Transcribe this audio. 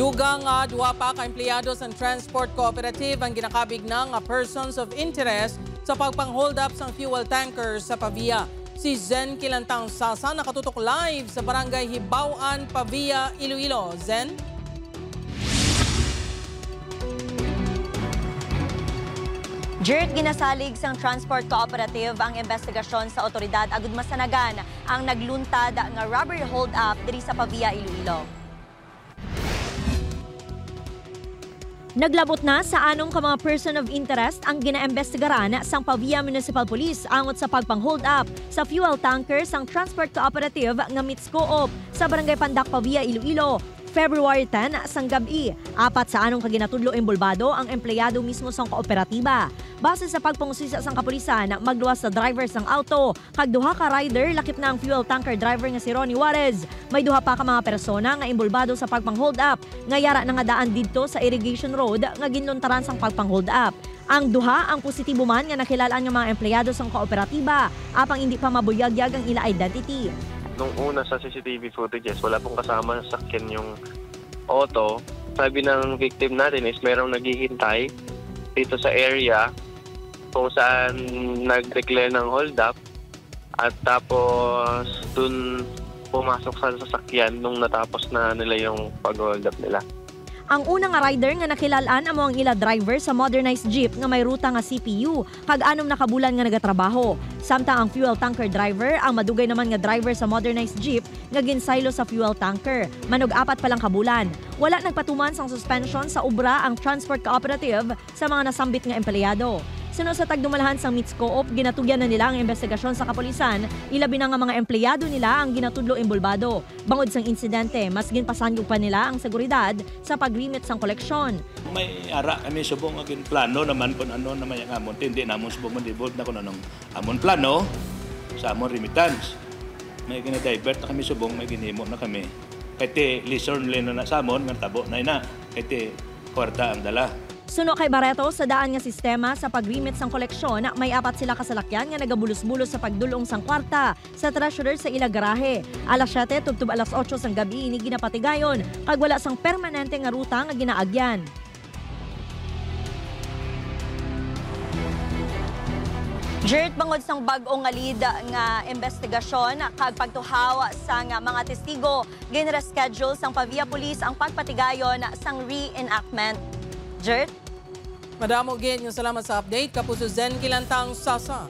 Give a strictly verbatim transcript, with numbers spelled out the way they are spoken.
Dugang nga duha pa ka empleyado sang Transport Cooperative ang ginakabig na nga persons of interest sa pagpang-hold up sang fuel tanker sa Pavia. Si Zen Kilantang Sasa nakatutok live sa Barangay Hibaw-an, Pavia, Iloilo. Zen? Jert, ginasalig sang Transport Cooperative ang investigasyon sa otoridad agud masanagan ang nagluntad nga robbery hold-up diri sa Pavia, Iloilo. Naglabot na sa anom ka mga person of interest ang ginaimbestigaran sang Pavia Municipal Police angot sa pagpang-hold up sa fuel tanker sang Transport Cooperative nga Mitscoop sa Barangay Pandak, Pavia, Iloilo, February ten sang gab-i. Apat sa anom ka ginatudlo inbolbado ang empleyado mismo sang kooperatiba. Base sa pagpangusisa sang kapulisan, magluwas sa driver sang auto kag duha ka rider, lakip na ang fuel tanker driver nga si Ronnie Juarez. May duha pa ka mga persona nga inbolbado sa pagpang-hold up nga yara na nga daan didto sa Irrigation Road nga ginluntaran sang pagpang-hold up. Ang duha ang positibo man nga nakilal-an nga mga empleyado sang kooperatiba, apang indi pa mabuyagyag ang ila identity. Nung una sa C C T V footages, wala pong kasama sa sakyan yung auto. Sabi ng victim natin is merong naghihintay dito sa area kung saan nag-declare ng hold up at tapos dun pumasok sa sasakyan nung natapos na nila yung pag-hold up nila. Ang una nga rider nga nakilal-an amo ang ila driver sa modernized jeep nga may ruta nga C P U kag anom na ka bulan nga nagatrabaho. Samtang ang fuel tanker driver, ang madugay naman nga driver sa modernized jeep nga ginsaylo sa fuel tanker, manug-apat pa lang ka bulan. Wala nagpatuman sang suspension sa obra ang Transport Cooperative sa mga nasambit nga empleyado. Suno sa tagdumalahan sang Mitscoop, ginatugyan na nila ang imbestigasyon sa kapulisan, ilabi na nga mga empleyado nila ang ginatudlo inbolbado. Bangod sang insidente, mas ginpasangog pa nila ang seguridad sa pag-remit sang koleksyon. May ara kami subong nga ginplano naman kung ano na may ang amon, hindi namon subong man involved na kung anong amon plano sa amon remittance. May gina-divert na kami subong, may ginhimo na kami. Kay ti lesson learned na na sa amon nga tabo na ina. Kay ti kwarta ang dala. Suno kay Barreto, sa daan nga sistema sa pag-remit sang koleksyon, may apat sila ka salakyan nga nagabulos-bulos sa pagdul-ong sang kwarta sa treasurer sa ila garahe. Alas siete tubtob alas otso sang gab-i ini ginapatigayon, kag wala sang permanente nga ruta nga ginaagyan. Jert, bangod sang bag-o nga lead nga investigasyon kag pagtuhaw sang mga testigo, ginreschedule sang Pavia Police ang pagpatigayon sang reenactment. Jert? Madamo gid nga salamat sa update, Kapuso Zen Kilantang Sasa.